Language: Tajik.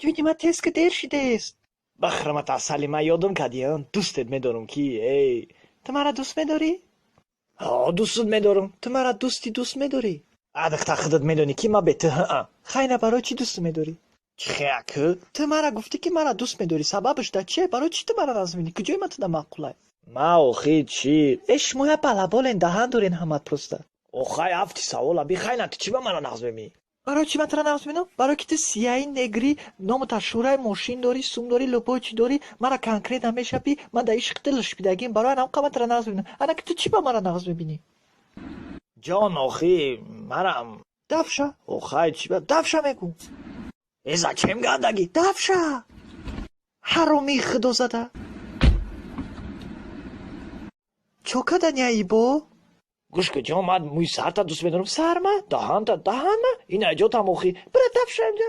Ҷони ман, тез ки, дер шидест. Бахрамат, асали ман, ёдам кардӣ, дӯстет медорам ки, эй. Ту маро дӯст медорӣ? Ҳо, дӯстат медорам. Ту маро дӯсти дӯст медорӣ? А, духта, худат медонӣ, ки ман бе ту ҳаа. Хайна, барои чӣ дӯст медорӣ? Чихе аку? Ту мара гуфтӣ, ки мара дӯст медорӣ. Сабабаш дар чие? Барои чӣ ту мара нағз мебинӣ? Куҷои ман туда маъқулай? Ма охи чӣ? Э, шумо я балаболен, даҳан дорен ҳамат просто. Охай, афти савола би. Хайна, ту чӣ ба мара нағз мебинӣ? Барои чӣ ман тура нағз мебинам? Барои ки ту сияи негри, ному шӯраи, мошин дорӣ, сум дорӣ, любой чӣ дорӣ, мара конкретно мешапӣ, ман дар ишқи ту лишпидагим, барои анам ман тура нағз мебинам. Ана ки ту чӣ ба мара нағз мебинӣ? Ҷон, охи марам дафша. Охай, чӣ ба дафша мегӯ? Э, зачем гандагӣ? Дафша, ҳаромии худозада. Чо каданяи бо? Гӯш ки, ҷон, ман мӯи сарта дӯст медорам. Сарма? Даҳанта, даҳанма? Ин аҷотам охи. Бира, дафша инҷа.